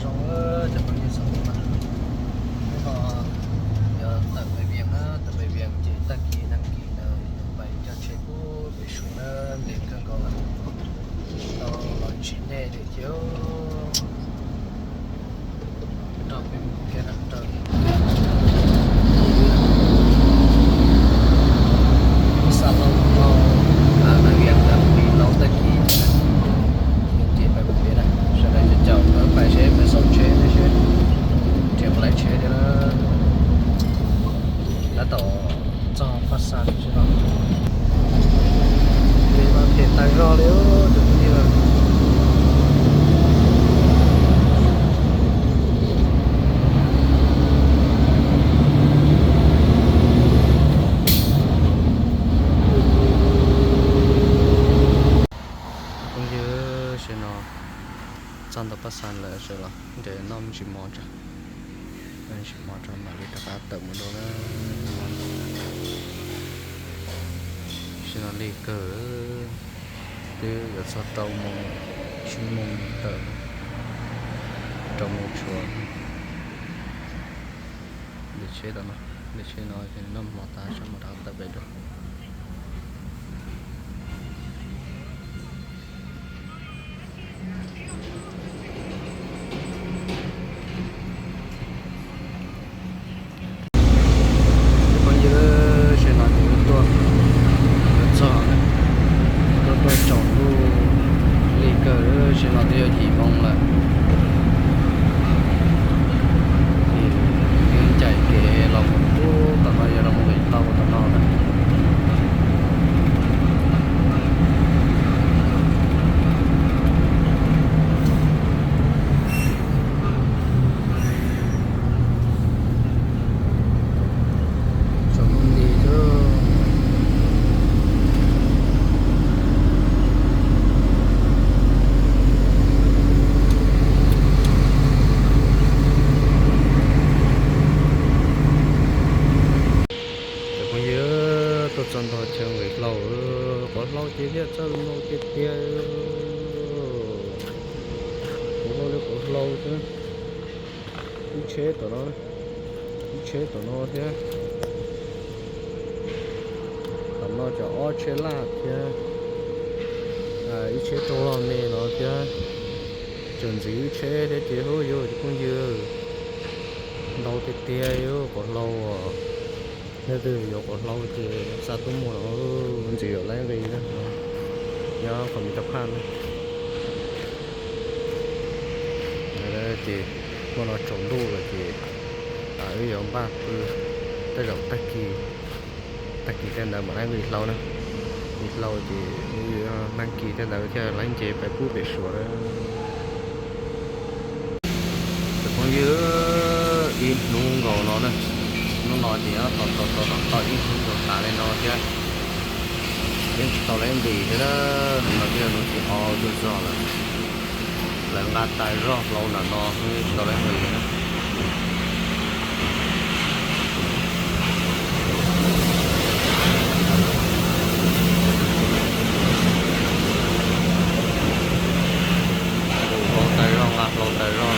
Cov phooj ywg txhua tus na, hnub no yog tawm pem Vias na, tawm pem Vias ces tag kis nag kis ntawd pais coj tsheb pub pem Suav na, ntev kawg nkaus lawm, tau los tsis nej li thiab. Rau peb mus kiag na, rau ib xa lauj no, na vias ntawd pib lauj tag kis ces pais mus pem na, sawv daws caum caum pais seb peb xauj tsheb thiab seb nrhiav puas laib tsheb thiab na. Tab tom txog Paj Xas lawm no, peb mas phem tag zog li tus phooj ywg. Phooj ywg, seb no txog ntawm Paj Xas lawm seb los nres noj me ntsis mov tso, noj me ntsis mov tso mam li rov qab tawm mus dua na. Seb no lig kawg, twb yuav txog rau moos, tsib moos tawm, rau moos tshuav. Nres tsheb tom no, nres tsheb no ces noj mov tas seb mam rov qab tawm pem dua. Phooj ywg, seb no ces wb tuaj, wb txog, tuaj tuaj tsaus ntuj lig kawg, seb no twb yuav yim moo lawm. Ces ncaim kev los mus pub tom no, yog los mus nqis tau tom no na. Tsaus ntuj nti xwb. Cov phooj ywg, tuaj txog ntawm chaw nqis hlau, quav hlau ces thiaj txawj ntau tiag tiag. Quav hlau li quav hlau thiab. Ib tsheb tom no, ib tsheb tom no thiab. Tom no cov ob tsheb laj thiab, ib tsheb rau log me no thiab. Tseem ntxiv ib tsheb thiab ces hu yus cov phooj ywg, ntau tiag tiag yus quav hlau os. Leej twg yuav quav hlau ces xa tuaj muag los ntxiv yuav laib nqi na. Nyob qhov me cov phaj na. Ces hnub no tsaus ntuj lawm ces wb yuav npaj pw tej zaum tag kis, tag kis tej ntawd mam laib nqis hlau na. Nqis hlau ces nag kis tej ntawd thiaj laib nce pais pub pem Suav na. Cov phooj ywg, ib hnub nkaus no na, hnub no ces nyob tau tau tau tau ib hnub nkaus tas li no thiab, yeej tsis tau laib nqis thiab na. Hnub no twb yog hnub thib ob tuaj txog lawm, lawv nqa tas zog hlau nram no yeej tsis tau laib nqis na. Nqus hlau tas zog, nqa hlau tas zog,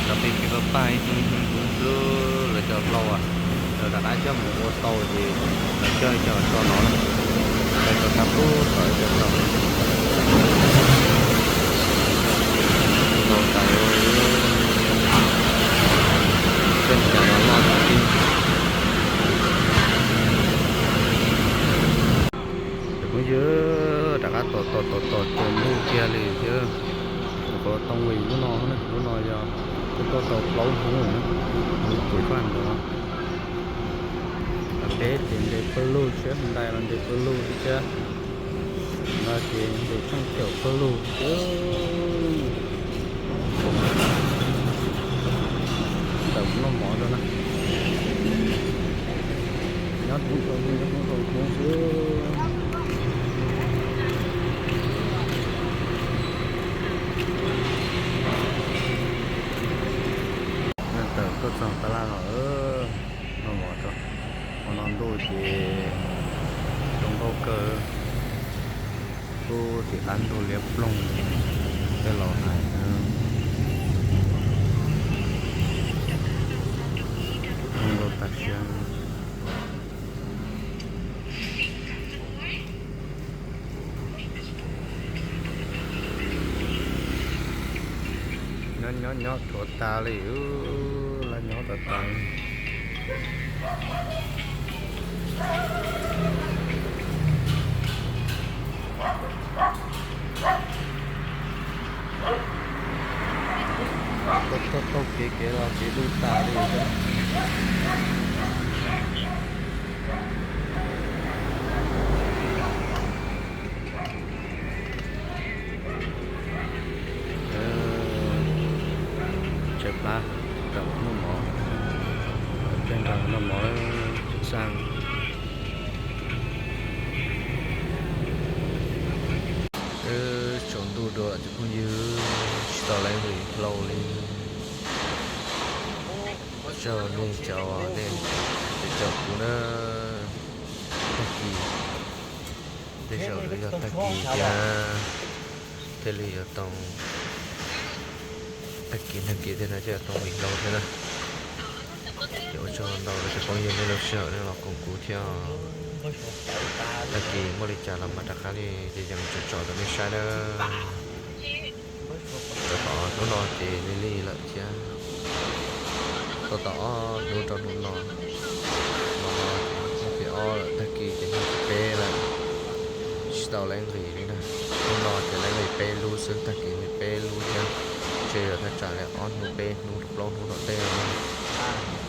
cov pib pib pab paj ib hnub hnub xwb lawv cov hlau lawv rov qab coj mus ua tau ces lawv coj coj tso no na, coj tso rau pub tom cov tau. Hlau tas zog, coj cov no loj tiag tiag. Cov phooj ywg, rov qab tom tom tom tom tsaus ntuj kiag li thiab. Nyuam qhuav tau nqis lub no, lub no yog tuaj tau plaub hnub na, hnub ces faj ntawd. Peb ces nres pawg lug, tsheb Hyundai los nres pawg lug thiab, no ces nres tshooj caum pawg lug thiab. Tawm mus noj mov rau na. Nyob thoob plaws, nyob thoob plaws xwb. Tawm tuaj txog tab laj no, noj mov tso. Hmo no ntuj ces zoo nkauj kawg. Pub tim qab ntug liab ploog, tej laus hais, Nyob nyob dhuav tas li, laj nyob tas tas. Taug taug kev kev los kev dub tas li thiab. Tshaib plab, rau noj mov, pliag nrog noj mov lawm tseem xaj. Wb tsaus ntuj dua cov phooj ywg, tsis tau laiv nqis hlau li. Ua tsaug nej cov uas nej caum kuv na. Tag kis, tej zaum yuav yog tag kis thiab thiaj li yuav tau, tag kis nag kis thiab no thiaj yuav tau nqis hlau thiab na. Ces ua tsaug ntau rau cov phooj ywg nej lub sij hawm nej los koom kuv thiab. Tag kis muaj li cas los mas rov qab li ces yeej tso tso rau nej saib na. Rau qhov hnub no ces lig lig lawm thiab. Tau tau ob hnub rau hnub no, no ces hnub thib ob lawm, tag kis ces hnub thib peb lawm. Tsis tau laiv nqis li na. Hnub no ces laiv nqis peb lub xwb, tag kis nqis peb lub thiab. Ntshe yuav thaj tsam li ob hnub peb hnub rau plaub hnub tom ntej no.